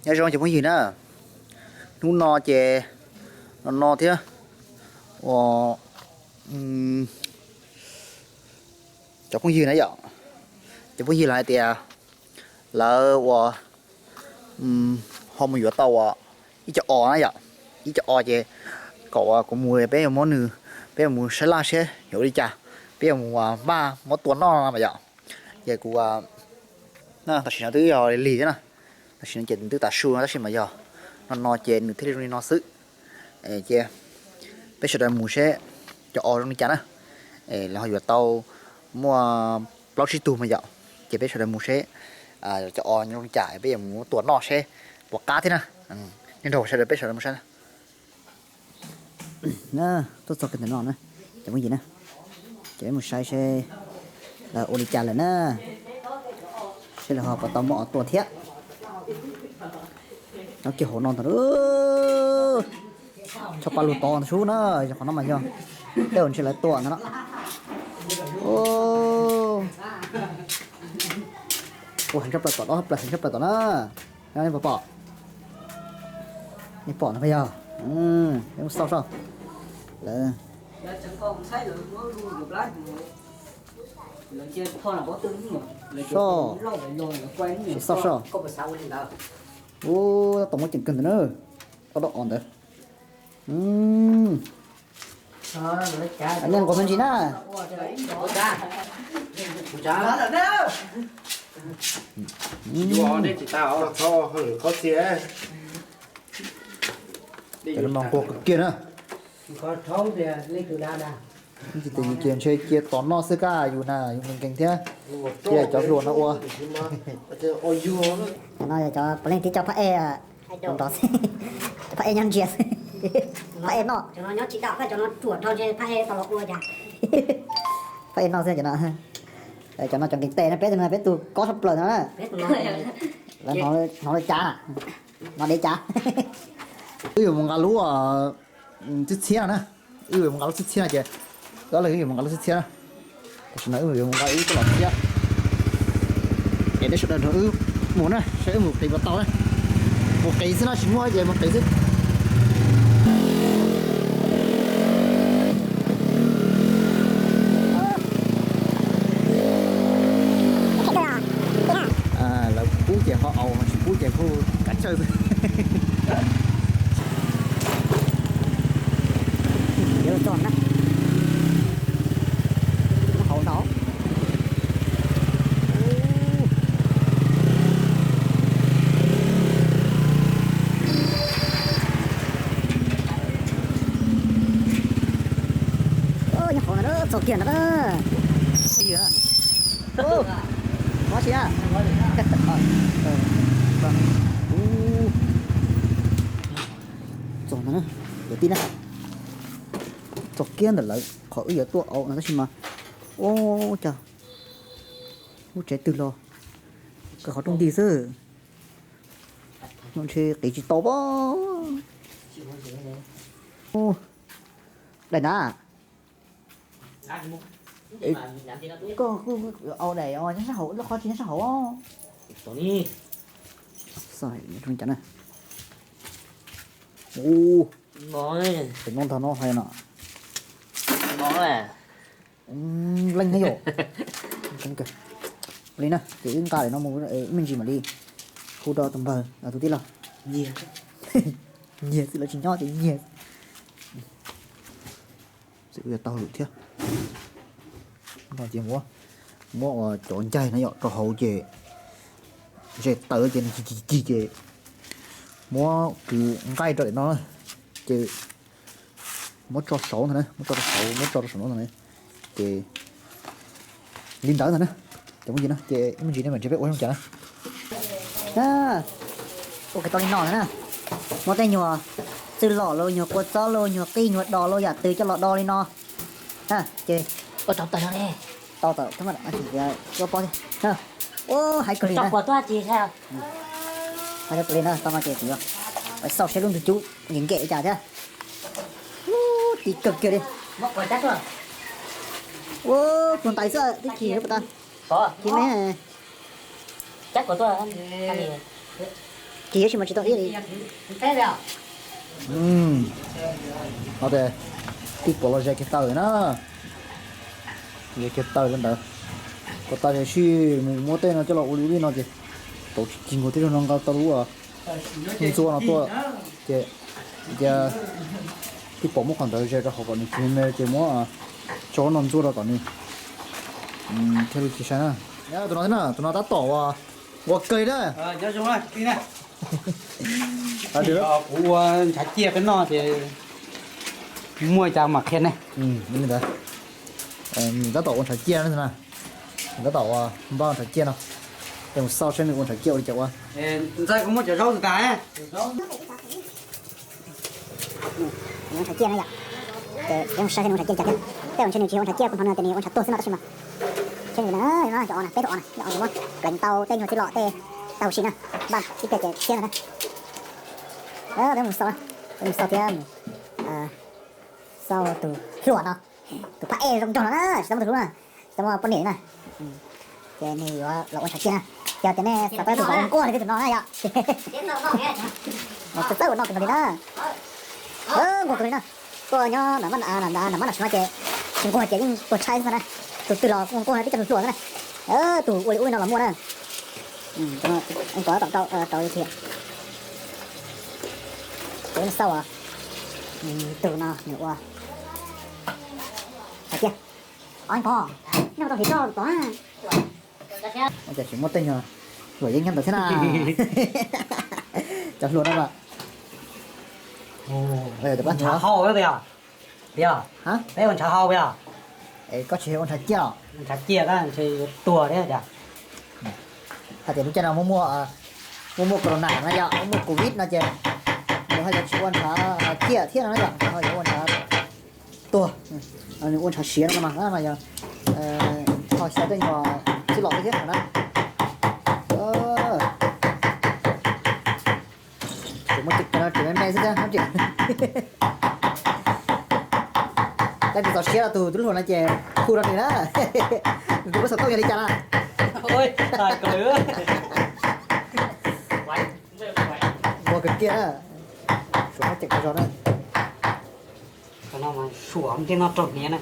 Nyob zoo cov phooj ywg na, hnub no ces no no thiab ua cov phooj ywg na yom, cov phooj ywg lawv hais tias lawv ua ho mus yuav tau ua ib co o na yom, ib co o ces kom kuv mus peb yuav muab nws, peb yuav mus saib laj seb yuav ua li cas, peb yuav mus npaj muab tua noj no mas yom. Ces kuv tam sim no twb yog lig thiab na, tam sim no ces twb tav su no tab sis mas yog no no ces nws thiaj li zoo li no xwb. Ces peb sawv daws mus seb cov o zoo li cas na. Lawv ho yuav tau muaj plaub tsib tug mas yom, ces peb sawv daws mus seb cov o zoo li cas peb yuav mus tua noj seb puas qab thiab na. Nej nrog sawv daws peb sawv daws mus saib na. Tuaj txog kiag ntawm no na, cov phooj ywg na, ces peb mus saib seb lawv ua li cas lawm na, seb lawv ho puas tau muab o tua thiab. Nyob kiag hauv no ntag, tshaj pa lug tod ntag sub na, yog qhov no mas yog tej uas ntshe lawv tua ntag no. Ua heev tshaj plaws tom no, plaws heev tshab plaws tom na. Nej pom, nej pom no yog, nej mus xauj soj lawv, soj, sim xauj soj. Ub, tom muab ceem kawg ntawd na, ob rab o ntawd. Nej nquag me ntsis na. Cov no mas nquag kawg kiag na. Tsis tes yus ces ntshe cia tos noj xwb kaj yus na, yus nkees nkees thiab. Cia cov hluas no ua. Cov no yog cov puav leej tib co phab ej nrov xwb, cov phab ej nyob ntsia xwb, phab ej noj. Phab ej noj xwb cov no. Cov no cov nkees tes no, peb tus no peb tus kob tshaj plaws no na. Lawv hnov li cas, hnov dev cas. Wb yuav mus nqa lub txhiab txhiab no na. Wb yuav mus nqa lub txhiab txhiab no ces, ob leeg wb yuav mus nqa lub txhiab txhiab na. Tam sim no wb yuav mus nqa ib tug los txhiab es peb sawv daws nrog wb mus na, saib wb mus qis puas tau na. Mus qis xwb no, tsis muaj ces mus qis xwb. Lawv pub ces ho aus, tsis pub ces kuj kav tsawj xwb. Hauv no. Nyob hauv no txog kiag no. Mob tsis na. Txog no, yuav tib na. Txog kiag ntawm lawv qhov wb yuav tuaj au no tab sis mas, ua cas lub tsev twg los kawg qhov rooj nti xwb. Ntshe qiv tsis tau pob. Daim na, koj kuj au daim nyob sab hauv, lub qhov tsis nyob sab hauv. Ub, pem no ntag no hais no. Leej na yom. Li na ces wb nqa daim no mus ib me ntsis mam li hu rau tus npawg tus tij laug. Nyiag xwb, lawv tsis nyob ces nyiag. Txawm yuav tau lawm thiab. No ces muab, muab cov ncaig no yom rau hauv ces ze taws ces nws cig cig cig ces muab kwv nqaij rau daim no na, ces muab tso saud ntag na, muab tso rau saud, muab tso rau saum no ntag na, ces li ntawd ntag na. Cov phooj ywg na, ces ib me ntsis nej mam nrhiav peb ua zoo cas na. Ua ke tau li no ntag na, muab tej nyuag txwj lom los, nyuag kua txob los, nyuag qij nyuag dos los, yam twg coj los do li no. Ces ua rau tawg li, tau tawm, ua pob thiab. Ua hais kawg li na. Hais kawg li na, tau no ces kuv yuav xauj seb lub ntug cub nkees nkees li cas thiab. Ub, tiv kawg kiag li. Ua tus ntais xwb tib chim puas tas. Chim me. Ces yuav tsis mas tsis tau ib li. Ho tias tij pom los ze kiag taws na, ze kiag taws rau ntawd. Kom tas ces sij mus muab tej no coj los ua li ub li no ces tau tsis cig nkaus thiab no nqa tau lub ntxuaj no tuaj. Ces cia tij pom muab qhov ntawd ze rau hauv kom nws tsis me ces muab tso no ntxuaj rau kom nws thiaj li tsis sai na. Tus no thiab na, tus no tab tom ua kawg li na. Kuv ua ntshav ciaj peb noj ces muaj cas mam qhia nej. Li ntawd, nws tab tom ua ntshav ciaj na, nws tab tom ua npaj ntshav ciaj no. Ces mus xauj seb nws ua ntshav ciaj ua li cas ua. Ntxawg, koj muab cov zaub tus tas. Nws ua ntshav ciaj na yom. Ces peb mus saib seb nws ua ntshav ciaj li cas thiab. Tej zaum ntshe nws tsis ua ntshav ciaj kuv hnov nws tias nws ua ntshav tuag xwb no tab sis mas. Seb nws na, cov o na, peb tus o na, yog o nws muab pleev tau tej nyuag txij lom tej tau huv si na, npaj ib pliag ces thiab no na. Peb mus xauj, peb mus xauj thiab, xauj tus hluas no, tus phab ej zoo nraug no na, tsis tau muaj tus hlub na, tsis tau muaj poj niam li na. Ces nws yuav los ua ntshav ciaj na. Yog tias nej xav tau tus vauv nquag li tus no na yom, txawj txawj ua no kawg nkaus li na. Nquag kawg li na. Tuaj nyob nram mab nram mab nram no ces tsis nquag ces yeej tuag tshaib xwb na. Tus twg los kuj nquag na, tib co tus hluas xwb na. Tus ua li ub li no los muaj na. Pov tom rau rau thiab. Ces xauj tus no nws ua ntshav ciaj. Pov, nej ua tau hliv roj tod na. Ces tsis muaj tej nyuag hluas yeeb nyob ntawd thiab na. Cov hluas no mas. Ntshav hau tias, tias, peb ua ntshav hau tias. Es koj tsis ua ntshav ciaj os? Ntshav ciaj tab ntshe yuav tuag thiab tias. Hais tias lub caij no muaj muaj, muaj muaj corona na yom, muaj muaj covid no ces nws ho yuav tsis ua ntshav ciaj thiab no na yom, nws ho yuav ua ntshav tuag, nws ua ntshav siav no mas na, mas yog ho xyaw tej nyuag txij lom thiab na. Tsuas muaj cem no tseem me me xwb thiab, tab sis txaus siab rau tus tub hluas no ces khu rau nws na. Nws tus lub xov tooj yog li cas na? Ua kawg kiag na, suav muab cem qhov zog na. Suav tej no raug hniav na,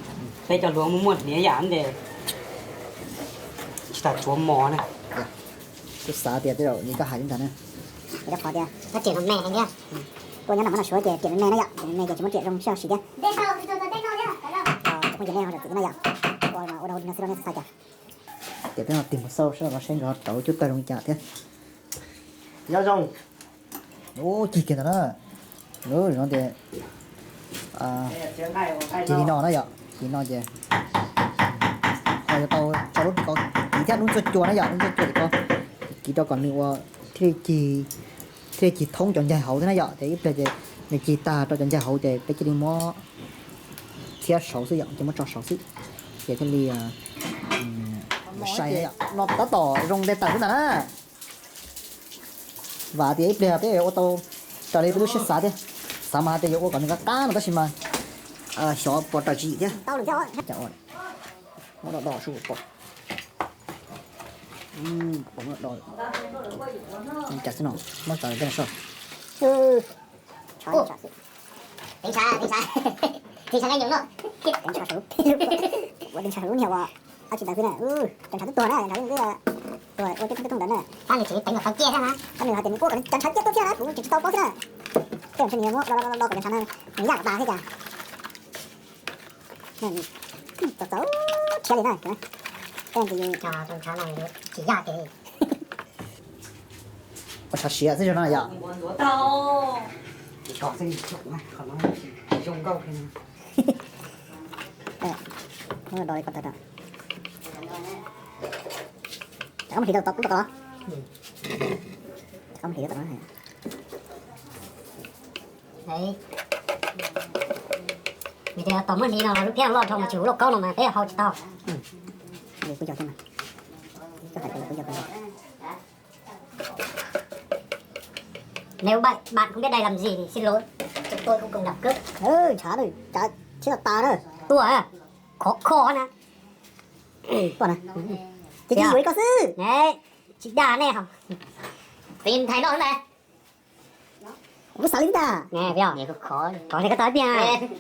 peb cov hluas muaj muaj hniav yam ntawd tsis tas tsuav mos na. Kuv xav tias tej zaum li koj hais li ntawd na. Rau qhov tias koj riam me me thiab, tuaj nyob nram mab nram suav ces riam me me na yom, riam me me ces tsis muab riam zoo sij hawm siv thiab. Tsis muaj ces nej ho zam txim na yom, ua ua dau li no xwb los nej xav cas. Ces peb ho tig mus xauj seb los seb nkawd rauv cub tawg zoo li cas thiab. Nyob zoo. Ub, cig kiag ntawd na. Lub no ces cig li no na yom, cig no ces ho yuav tau tso lub kov kiv thiab lub ntxuaj cua na yom, lub ntxuaj cua tim ko, kiv rau kom nws ua thiaj li cig, thiaj li cig thoob cov ncaig hauv thiab na yom. Ces ib pliag ces nws cig tag rau cov ncaig hauv ces peb cia li muab txhiab saud xwb yom, cia muab tso saud xwb, ces thiaj li sai. No tab tom zoo ntej tawm xwb ntag na. Vam tias ib pliag peb yuav ua tau raws li peb lub siab xav thiab. Xav mas hais tias yuav ua kom nws qab qab no tab sis mas xyov puas raws tswv yim thiab. Cas xwb no, muab tso tej no soj. Ua ntshav lub niag ua, ab tsis ntawd xwb na, cov ntshav twb tuag na, ntshav twb tuag, ua tej thooj tej thooj ntawd na. Tab nws tseem teev kom tau ciaj thiab na, tab nws hais tias nws ua kom cov ntshav ciaj tuaj thiab na, kuv tseem tsis tau paub thiab na. Tej ntshe nws yuav muab do do do kom cov ntshav no nws yaj kom tas thiab cas. Txaus txaus rhiab li na. Tej ntshav no tsis yaj ces ua ntshav siav xwb no yom. Muab do li ko tag. Rov qab mus hliv rau tom kub tau ko. Rov qab mus hliv rau tom no. Vim tias tom muab hliv no lub phiab loj dhau mas tsis huv lauj kaub no mas peb hau tsis tau. Kuv yog thiab mas. Koj hais tias kuv yog koj. Nếu bạn, bạn không biết đây làm gì thì xin lỗi. Chúng tôi không cùng đẳng cấp. Ntshav thiab tas na. Tuaj, khov kho na. Tuaj na. Ces yuav ib ko xwb. Tsis dag nej hos. Tìm thầy lo thế này. Kuv xav li ntag. Qhov li koj tau tiag.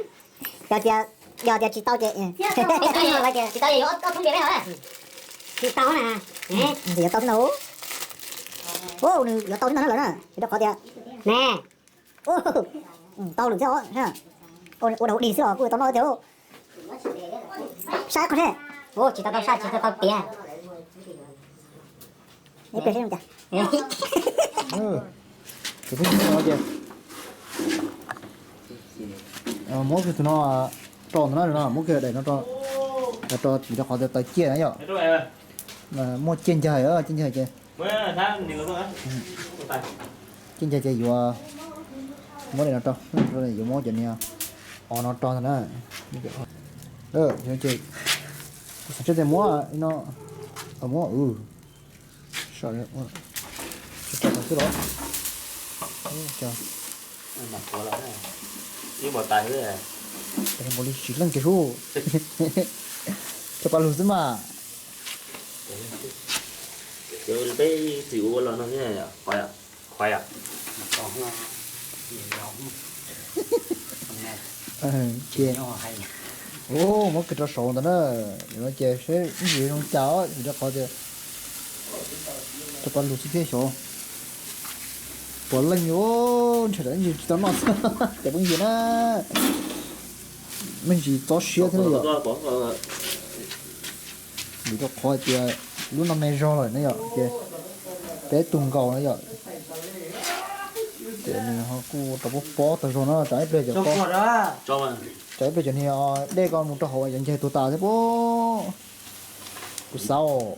Yog tias, yog tias tsis tau ces, tsis tau ces yuav ob thoob npias me hov na. Tsis tau na. Yuav tau xwb ntag. Nws yuav tau xwb ntag na lawm na, vim rau qhov tias, ne, tau lawm thiab os. Ua dag ua dig xwb los kuj tau noj tiag. Sab qhov seb. Tsis tau tau sab, tsis tau tau tiag. Ib pliag seb zoo cas. Ces peb ces muab kiag tus no rau ntawm no, muab kiag daim no rau, rau vim rau qhov tias taws ciaj na yom. Muaj ciaj ncaig, ciaj ncaig ces, ciaj ncaig ces yuav muab daim no rau, yuav muab cov niag os no rau ntag na. Ces kuv xav tseg tias muab no, muab, xwb los. Npaum li tsis leej kiag sub. Rau pab lug xwb mas. Peb txiv ua los no thiab, qhuav yom. Muab kiag rau saud ntawd na, ces seb ib ntsis zoo cas os, vim rau qhov tias rau pab lug xwb thiab xyov. Puav leej yuav ntshe ib ntsis tsis tau noj xwb cov phooj ywg na. Me ntsis txob siab thiab yom. Vim rau qhov tias lub no me zog lawm na yom, ces peb tug nkaus na yom. Ces nws ho kuj rau pob pob tag zog no, tsam ib pliag cov, tsam ib pliag cov niag dej ko mus rau hauv cov ncaig tuag tas thiab pob. Kuv xav os.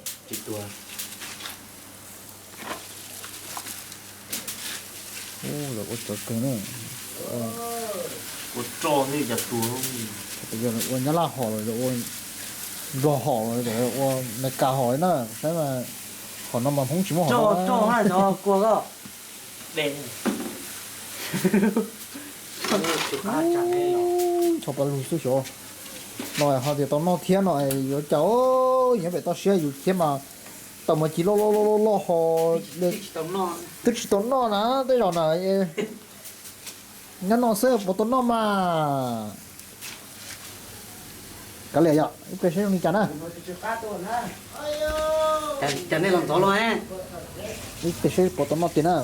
Lawv ua cov kawg na. Ua Nyab Laj hom los ua Nplog hom los ua Meskas hom li na, saib mas hom no mas Hmoob tsis muaj hom no. Tso pab lug xwb xyov. No ho tias tau noj thiab no yuav cas, nyob pem toj siab yus thiab mas tau mas ci loj loj loj loj ho twb tsis tau noj na tej zaum na. Nyob no xwb puas tau noj mas. Kav liam yom, ib pliag seb zoo li cas na. Ib pliag seb puas tau noj tiag na.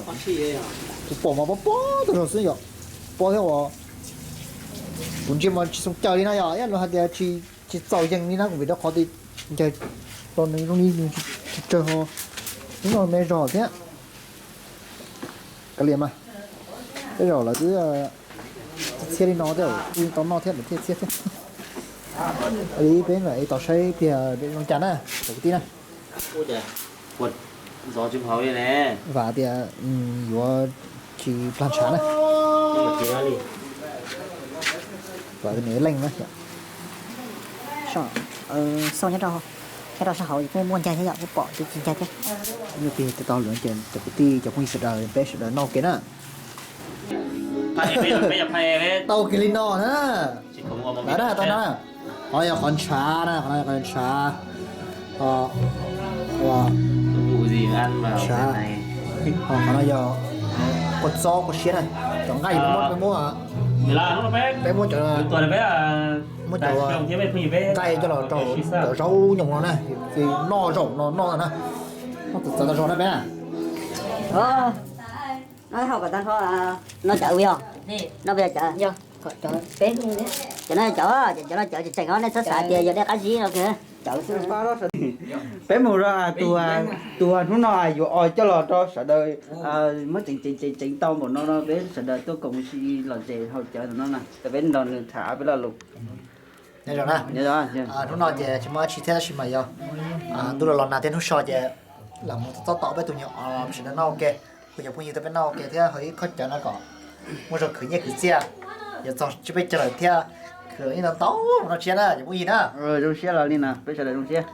Kuv pom mas pob pob tag zog xwb yom. Pob thiab uas kuv ntsia mas tsis zoo caw li na yom, ib lus hais tias tsis txaus yees li na, kuv vim rau qhov tias ncaws los nws zoo li nws tsis tsawg ho. Hnub no me zog thiab. Kav liam mas, tej zaum lawv twb txhiab li no thiab, kuj tau noj thiab, lawv thiaj txhiab thiab. Li peb mam li tos saib pliag zoo cas na, cov kwv tij na. Vam tias yuav tsis plag ntshav na. Vam tias nws leej na. Xauj nyob rau sab hauv kuj muaj ncaig thiab yom, kuj pom tsis ncaig thiab. Nyob plig tau lawm ces cov kwv tij cov phooj ywg sawv daws peb sawv daws noj ua ke na. Tau kiag li no na. Tau na, tau na. Qhov no yog qhov ntshav na, qhov no yog qhov ntshav. Ntshav. Qhov no yog kua txob kua siab na. Cov nqaij peb muab, peb muab cov, muab cov nqaij coj los rau cov zaub nyoos no na, ces noj zaum no noj na. Noj txawv txawv tau zog na peb na. Noj hauj kom tag nrho. Noj cawv yog, noj cawv, cov no cawv, cov no cawv tseem tseem os, nej txhob xav tias yog dej qab zib no. Peb mus rau tus hnub no yuav os coj los rau sawv daws muab tseev tseev tseev tseev tau npaum no no peb sawv daws tuaj koom si los zes haus cawv no na, peb nrog nws tham peb lo lus. Hnub no ces tsis muaj dab tsi thiab tab sis mas yog ntuj los los nag thiab hnub so ces los mus txob tau peb tus nyuam os sawv daws noj ua ke, kuv cov phooj ywg tuaj peb noj ua ke thiab haus ib khob cawv no kom muaj zog khwv nyiaj khwv txiaj, yuav txog tsib peb caug lawm thiab khwv ib ntau ntau mus noj tsiab na cov phooj ywg na. Zoo siab los li no peb sawv daws zoo siab.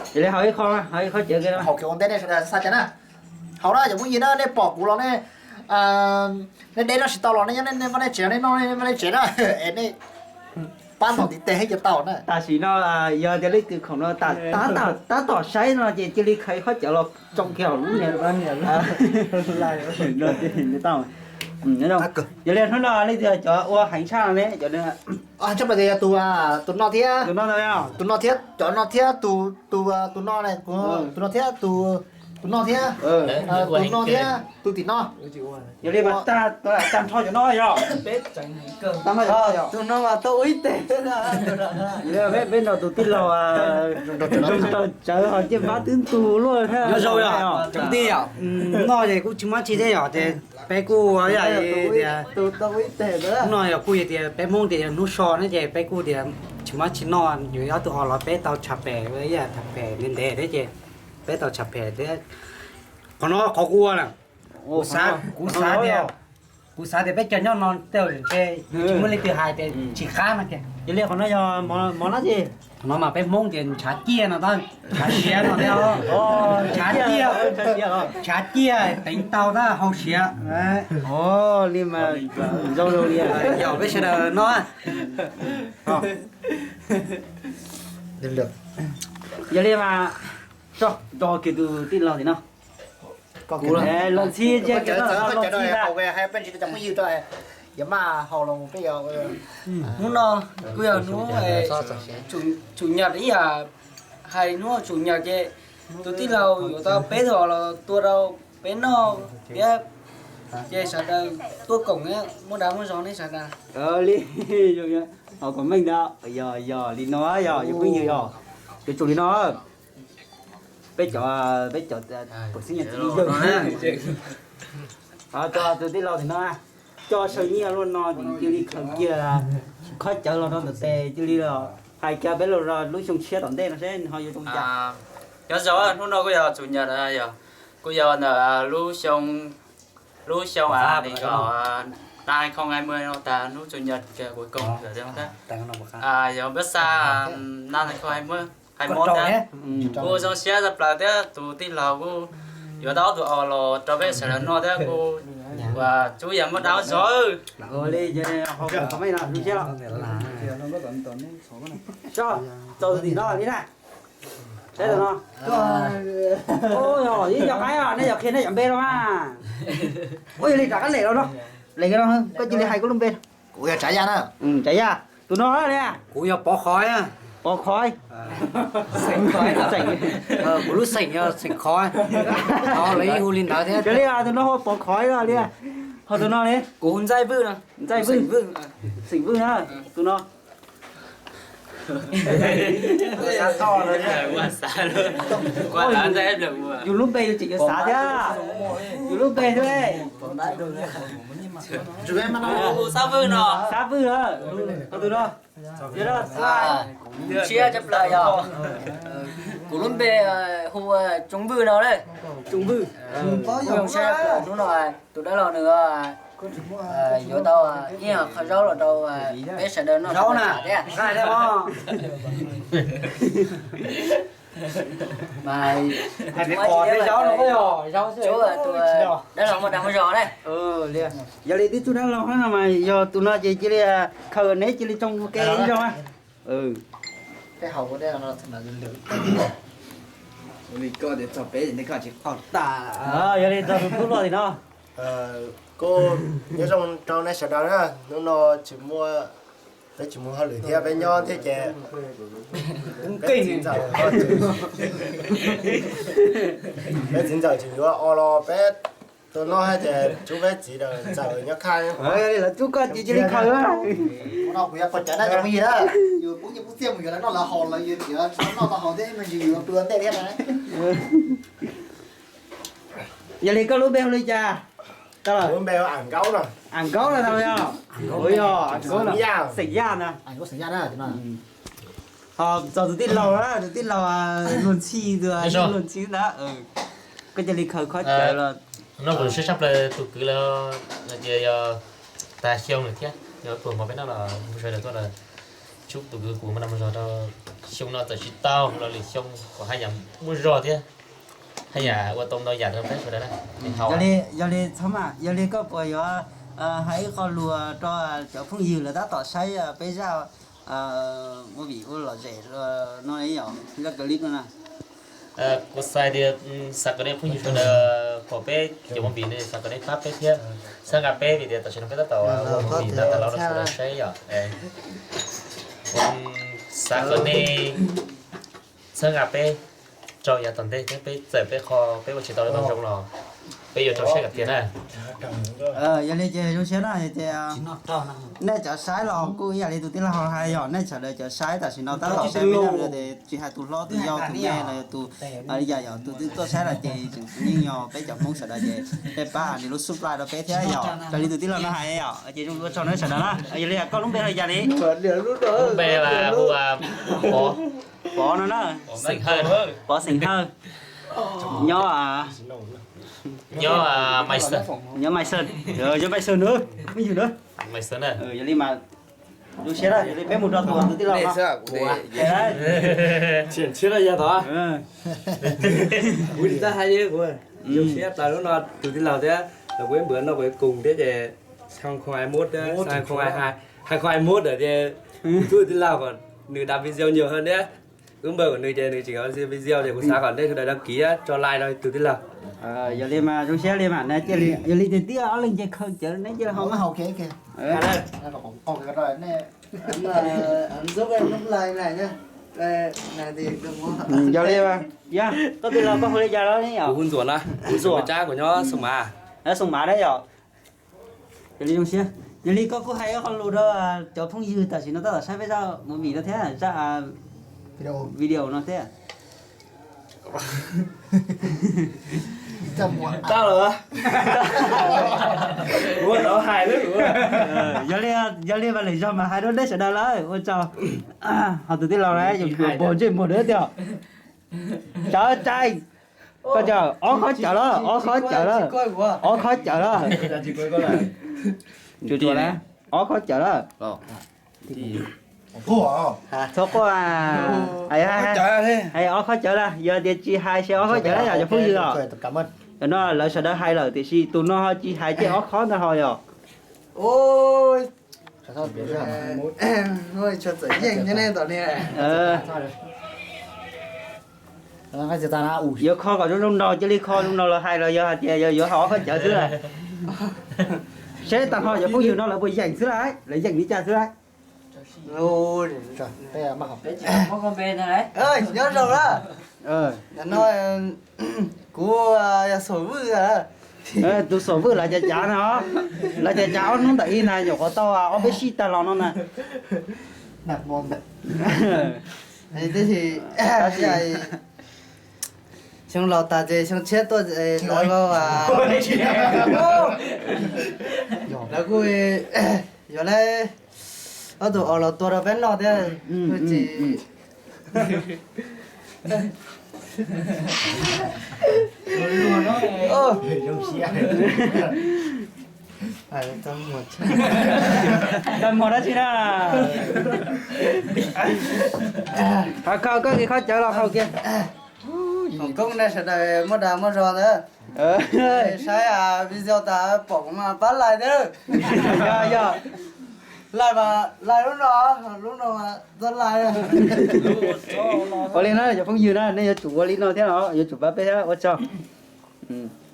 Ces li haus ib qho, haus ib khob cawv, haus kiag ua ntej nej sawv daws xav cas na. Haus na cov phooj ywg na, nej pom kuv los nej, nej deb noj tsis tau los nej nyob nej vaj nej tsev, nej noj nej vaj nej tsev na, es nej pab ntaus ntiv tes thiab cia tau na. Tam sim no yog tias leej twg khoom no tab tom saib no ces cia li khaws ib khob cawv los tsoo kiag hauv lub niag. Yog li hnub no leej twg cov ua heev tshaj no ne, cov heev tshaj mas yog tus, tus no thiab, tus no thiab, cov no thiab, tus, tus no, tus no thiab, tus, tus no thiab, tus no thiab, tus tim no. Yog li mas tag nrho cov no yog, tus no mas tau ua ib teg. Peb nrog tus tij laug rau tsawv ho ciaj npab twb ntug luaj thiab. Noj ces kuj tsis muaj tsi thiab yom, ces peb kuj tias, no yog kuj yog tias peb Hmoob tias yog hnub so ne ces peb kuj tias tsis muaj tsi noj, yuav ob tug os los peb tau tshav pem, ib yam tshav pem ntev ntev thiab ces peb tau tshav pem thiab. Qhov no qhov kuv ua na, kuv xav, kuv xav tias, kuv xav tias peb cov nyob no tej zaum ntshe yuav tsis muaj leej twg hais tias tsis qab no kiag. Yog li qhov no yog mov dab tsi? Qhov no mas peb Hmoob tias ntshav ciaj no tab, ntshav siav no thiab. Ntshav ciaj, ntshav ciaj teev tau tab hau siav. Li mas zoo zoo li yog peb sawv daws no. Yog li mas tso nrog kiag tus tij laug tim no. Los ntxhi ntsia kiag txawv los ntxhi ntag. Hnub no kuj yog hnub chủ nhật ib yam, hais hnub chủ nhật ces tus tij laug yuav tau peb tug os los tua rau peb noj thiab, ces sawv daws tuaj koom muaj dag muaj zog nej sawv daws. Li, ho kom meej ntag, yog yog li no yog yus pheej yws yog, yuav tsum li no. Peb cov, peb cov pam xib nyas txiv yawg, tus tij laug tim no coj saw nyiaj luaj no ces cia li khaws kiag khob cawv los rau ntawm tes cia li los hais kiag peb los lub xyoo tshiab tom ntej no seb nws ho yuav zoo cas. Nyob zoo, hnub no kuj yog chủ nhật, yog kuj yog ntawm lub xyoo, lub xyoo a ni kom na hai không hai mươi no tas hnub chủ nhật cuối cùng thiab. Yog npab xa na hai không hai mươi, hai mốt thiab. Kuj zoo siab tshaj plaws thiab tus tij laug kuj yuav tau ob tug os los rau peb sawv daws noj thiab kuj ua tsuas yog muaj dag zog. Li, zoo siab. Txog tus tim no li na. Saib tus no. Ib co qaib, nej yog qhia nej cov npe los mas. Ua yog li rov qab lem los no. Lem no, koj cia li hais koj lub npe. Kuv yog Tsav Yaj na. Tsav Yaj. Tus no li. Kuv yog Pov Khov. Pov Khov. Kuv lub xeem yog xeem Khov. Lawv yeej hu li ntawd thiab. Tus no hu Pov Khov li. Ho tus no li. Kuv hu Ntxaij Vwj no. Ntxaij Vwj. Xeem Vwj na. Tus no. Yus lub npe yus tseem yuav xav thiab. Yus lub npe thiab. Xab Vwj no. Xab Vwj no. Tus no. Siab tshaj plaws yog kuv lub npe hu Tsooj Vwj no na. Tsooj Vwj. Kuj zoo siab tshaj plaws hnub no tus dab laug nws yuav tau ib qho zaub los rau peb sawv daws noj thiab. Mas hais peb qos tej zaub no, tus dab laug muaj dag muaj zog na. Yog li tib tug dab laug no mas yog tus no ces cia li khaws neb cia li tsoo ua ke ib zaug na. Yog li txog tus tub luaj tim no. Kuj nyob zoo rau nej sawv daws na, hnub no tsis muaj, peb tsis muaj hauj lwm thiab peb nyob thiab ces peb txiv ntxawm, peb txiv ntxawm tseem yuav os los peb tua noj thiab ces rub peb txiv ntxawm nyob khaj. Lawv rub koj ces cia li khaws. Kuv yuav pov cov na, yus pub nyiaj pub txiaj mus yuav lawv noj lawv haus los yus txiav noj tau haus thiab me ntsis yus plua ntej thiab na. Yog li koj lub npe hu li cas? Lub npe Am Nkaub no. Am Nkaub no tau yog? Ua yog Am Nkaub no, xeem Yaj na. Ho txog tus tij laug na, tus tij laug luag ntxhi, tus luag ntxhi ntawd, koj cia li khaws khob cawv los. No kuv siab tshaj plaws tus kwv los no ces yog tag xyoo lawm thiab, yog tuaj hmo peb noj los mus sawv daws tuaj los, tus kwv kuv muaj dag muaj zog rau xyoo no txawm tsis tau los lwm xyoo kom haj yam muaj zog thiab, haj yam ua tau ntau yam rau peb sawv daws na. Yog li txhob mas, yog li koj puas yuav hais ib qho lus rau cov phooj ywg lawv tab tom saib peb zaj movie ua lom zem no, zaj clip no na? Kuv xav tias, xav kom nej phooj ywg sawv daws pom peb cov movie no, xav kom nej pab peb thiab, txhawb nqa peb vim tias tam sim no peb tab tom ua movie no tas los rau sawv daws saib yom. Xav kom nej txhawb nqa peb rau yav tom ntej thiab, peb txawm peb qhov peb ua tsis tau li no zoo los peb yuav rau siab kom tiag na. Yog li ces zoo siab na, yog tias nej cov saib los kuj ib yam li tus tij laug hais yom, nej sawv daws cov saib tam sim no tab tom saib peb na, yog tias tsis hais tus hlob tus yau tus me los yog tus li cas yom, tus twg tuaj saib los ces tseem yeej yog peb cov Hmoob sawv daws ces peb pab nws lub subscribe rau peb thiab yom, raws li tus tij laug no hais yom, ces zoo ua tsaug na sawv daws na. Yog li koj lub npe hu li cas li? Lub npe hu Pov no na. Xeem Hawj. Pov Xeem Hawj. Nyob, nyob Mai Xeem. Nyob Mai Xeem. Nyob Mai Xeem na. Mai Xeem na. Yog li mas zoo siab, yog li peb mus rau tus tus tij laug no. Siab yog tod. Kuv tsis tau hais li, kuv zoo siab tas lub no tus tij laug thiab los kuv ib npawg no kuv koom thiab ces hai không hai mốt, hai không hai hai, hai không hai mốt ces kuv tus tij laug kom nws đăng video nhiều hơn thiab. Wb npawg kuv nws ces nws tseem video ces kuv xav kom nej sawv daws đăng ký tso like rau tus tij laug. Yog li mas zoo siab li mas, yog li tiag tiag ob leeg ces khaws cawv neb cia li ho. Yog li, yog koj tij laug koj hu li cas los ne yom? Kuv hu Ntxuam na, Ntxuam Tsab, kuv nyob Xoo Mav. Xoo Mav na yom. Yog li zoo siab, yog li koj kuj hais ib qho lus rau cov phooj ywg tam sim no tab tom saib peb zaj movie no thiab zaj video no thiab. Tau lawm. Kuv tau hais lawm. Yog li, yog li mas lwm zaug mas hais rau nej sawv daws lawm ua tsaug. Ho tus tij laug na yuav pog ntsej muag dawb tiag. Cawv cai, koj cawv ob khob cawv lawm, ob khob cawv lawm, ob khob cawv lawm. Tsuas tsuas na, ob khob cawv lawm. Txhob quaj, hais ob khob cawv lawm, yog tias tsis hais ces ob khob cawv lawm yom cov phooj ywg os. Cov no lawv sawv daws hais lawm tiam sis tus no ho tsis hais ces ob khob ntawd ho yog. Yuav kho kom zoo zoo nraug cia li kho zoo nraug los hais los yog hais tias yuav hais ob khob cawv xwb lawm. Seb tag nrho cov phooj ywg no lawv puas yeem xwb lawm, lawv yeem li cas xwb lawm. Nyob zoo na, kuv yog Xom Vwj. Tus Xom Vwj lawv cav cav na, lawv cav cav ob hnub ntawm ib na nyuam qhuav tau ob peb sij tag los no na. Tab sis xyoo laus tas ces xyoo tshiab tuaj lawv kuj yuav lawv ob tug os los tua rau peb noj thiab. Tau muag dab tsi na? Koj koj koj cawv los hau kiag. Foom koob nej sawv daws muaj dag muaj zog ntawd, saib video tas pom kuv mas pab like thiab. Yog, yog. Like mas like lub no, lub no mas txhob like. Ua li na cov phooj ywg na, nej yuav tsum ua li no thiab os, yuav tsum pab peb thiab ua tsaug.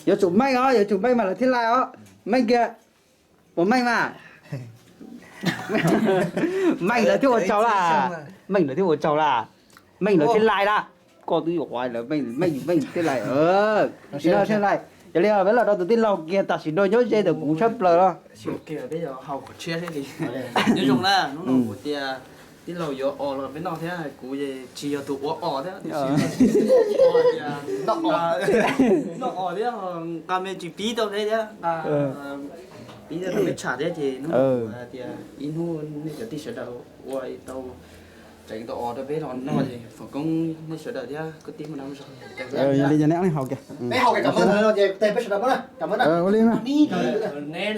Yuav tsum meej os, yuav tsum meej mas lawv thiaj like os. Meej kiag, puas meej mas? Meej lawv thiaj ua tsaug lawm, meej lawv thiaj ua tsaug lawm, meej lawv thiaj like lawm. Koj twb yuav ua lawv meej, meej meej thiaj like. Li no thiaj like. Yog li peb los rau tus tij laug kiag tam sim no nyob ze ntawm kuv tshaj plaws no. Nyob zoo na, hnub no kuv tias tij laug yuav os los peb noj thiab, kuv tsis yog tus ua os thiab, noj os thiab nqa me tsis pib tau thiab, nqa pib tau peb tsham thiab ces hnub no kuv tias ib hnub nej cov tij sawv daws ua tau tseem tau os rau peb los noj ces foom koob nej sawv daws thiab kwv tij muaj dag muaj zog. Yog li ces nej ob leeg haus kiag. Peb haus kiag kam mab ntawd no ces peb sawv daws muab na, kam mab na. Ua li na. Nej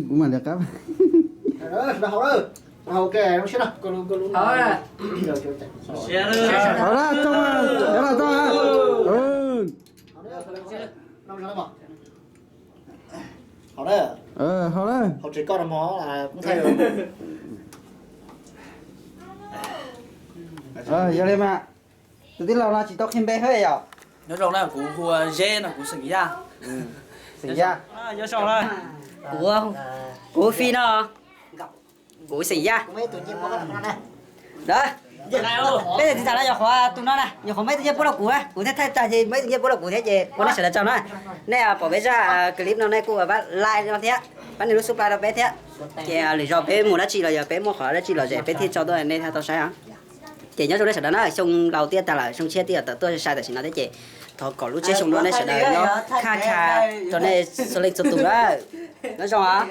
kuv mam li qab. Sawv daws haus na, haus kiag zoo siab na. Haus na, tsoom, cov no tsoom. Haus na. Haus na. Yog li mas. Tus tij laug no tsis tau qhia npe thiab yom? Nyob zoo na, kuv hu Zeb no, kuv xeem Yaj. Xeem Yaj. Kuv, kuv Fij no, kuv xeem Yaj. Peb tsis tham no, yog qhov tus no na, yog qhov muaj ib tug nyiaj puab rau kuv na, kuv thiaj thaij tag ces muaj ib tug nyiaj puab rau kuv thiab ces ua nej sawv daws tsaug na. Nej pom peb zaj clip no nej kuj pab like no thiab, pab nias lub subscribe rau peb thiab. Ces lwm zaus peb mus dab tsi los yog peb muaj qhov dab tsi los ces peb thiaj tso tuaj nej thiaj tau saib os. Ces nyob zoo nej sawv daws na, xyoo laus twb tag lawm, xyoo tshiab twb yuav tawm tuaj sai tam sim no thiab ces thov kom lub tsiab xyoo no nej sawv daws nyob khaj kha rau nej txhua leej txhua tus na. Nyob zoo os.